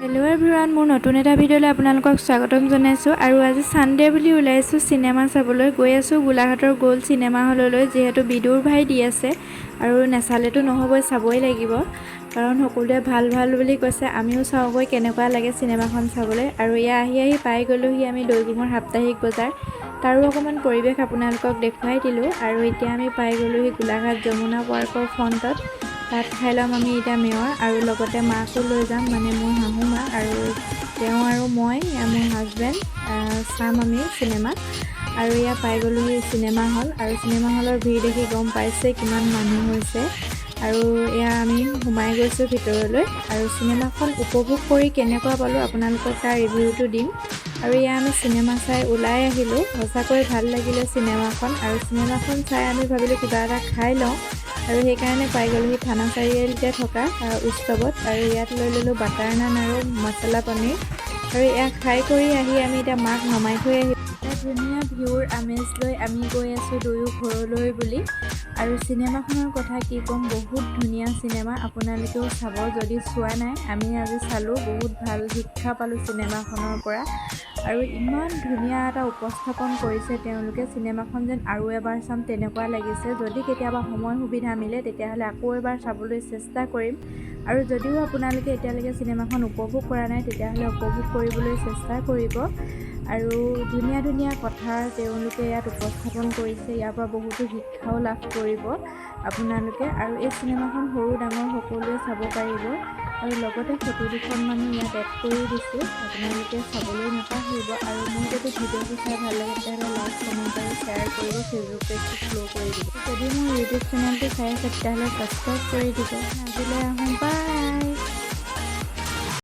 Hello' everyone, মোৰ নতুন এটা ভিডিঅ'লৈ আপোনালোকক স্বাগতম জনাইছোঁ। আৰু আজি ছানডে বুলি ওলাইছোঁ চিনেমা চাবলৈ। গৈ আছোঁ গোলাঘাটৰ গ'ল্ড চিনেমা হললৈ, যিহেতু বিদুৰ ভাই দি আছে আৰু নেচালেতো নহ'বই, চাবই লাগিব। কাৰণ সকলোৱে ভাল ভাল বুলি কৈছে। আমিও চাওঁগৈ কেনেকুৱা লাগে চিনেমাখন চাবলৈ। আৰু এয়া আহি আহি পাই গ'লোহি আমি দৈগুঙৰ সাপ্তাহিক বজাৰ। তাৰো অকণমান পৰিৱেশ আপোনালোকক দেখুৱাই দিলোঁ। আৰু এতিয়া আমি পাই গ'লোহি গোলাঘাট যমুনা পাৰ্কৰ ফ্ৰণ্টত। তাত খাই ল'ম আমি এতিয়া মেয়ৰ আৰু লগতে মাকো লৈ যাম, মানে মোৰ শাহু মা। আৰু তেওঁ আৰু মই, মোৰ হাজবেণ্ড চাম আমি চিনেমা। আৰু এয়া পাই গ'লোহি চিনেমা হল। আৰু চিনেমা হলৰ ভিৰ দেখি গম পাইছে কিমান মানুহ হৈছে। আৰু এয়া আমি সোমাই গৈছোঁ ভিতৰলৈ। আৰু চিনেমাখন উপভোগ কৰি কেনেকুৱা পালোঁ, আপোনালোকক তাৰ ৰিভিউটো দিম। আৰু এয়া আমি চিনেমা চাই ওলাই আহিলোঁ। সঁচাকৈ ভাল লাগিলে চিনেমাখন। আৰু চিনেমাখন চাই আমি ভাবিলোঁ কিবা এটা খাই লওঁ। আৰু সেইকাৰণে পাই গ'লোহি থানা চাৰিআলিতে থকা উৎসৱত। আৰু ইয়াত লৈ ল'লোঁ বাটাৰ নান আৰু মছলা পনীৰ। আৰু এয়া খাই কৰি আহি আমি এতিয়া মাক নমাই থৈ আহি এটা ধুনীয়া ভিউৰ আমেজ লৈ আমি গৈ আছোঁ দুয়ো ঘৰলৈ বুলি। আৰু চিনেমাখনৰ কথা কি ক'ম, বহুত ধুনীয়া চিনেমা। আপোনালোকেও চাব যদি চোৱা নাই। আমি আজি চালোঁ, বহুত ভাল শিক্ষা পালোঁ চিনেমাখনৰ পৰা। আৰু ইমান ধুনীয়া এটা উপস্থাপন কৰিছে তেওঁলোকে, চিনেমাখন যেন আৰু এবাৰ চাম তেনেকুৱা লাগিছে। যদি কেতিয়াবা সময় সুবিধা মিলে, তেতিয়াহ'লে আকৌ এবাৰ চাবলৈ চেষ্টা কৰিম। আৰু যদিও আপোনালোকে এতিয়ালৈকে চিনেমাখন উপভোগ কৰা নাই, তেতিয়াহ'লে উপভোগ কৰিবলৈ চেষ্টা কৰিব। আৰু ধুনীয়া ধুনীয়া কথা তেওঁলোকে ইয়াত উপস্থাপন কৰিছে। ইয়াৰ পৰা বহুতো শিক্ষাও লাভ কৰিব আপোনালোকে। আৰু এই চিনেমাখন সৰু ডাঙৰ সকলোৱে চাব পাৰিব। আৰু লগতে ফটো দুখনমানো ইয়াত এড কৰি দিছোঁ, আপোনালোকে চাবলৈ নাপাহৰিব। আৰু মোৰ যদি ভিডিঅ'টো চাই ভাল লাগে, তেতিয়াহ'লে লাইক, কমেণ্ট আৰু শ্বেয়াৰ কৰিব। ফেচবুক পেজটো ফ'ল' কৰি দিব। যদি মোৰ ইউটিউব চেনেলটো চাই আছে, তেতিয়াহ'লে ছাবস্ক্ৰাইব কৰি দিব। আজিলৈ আহোঁ, বাই।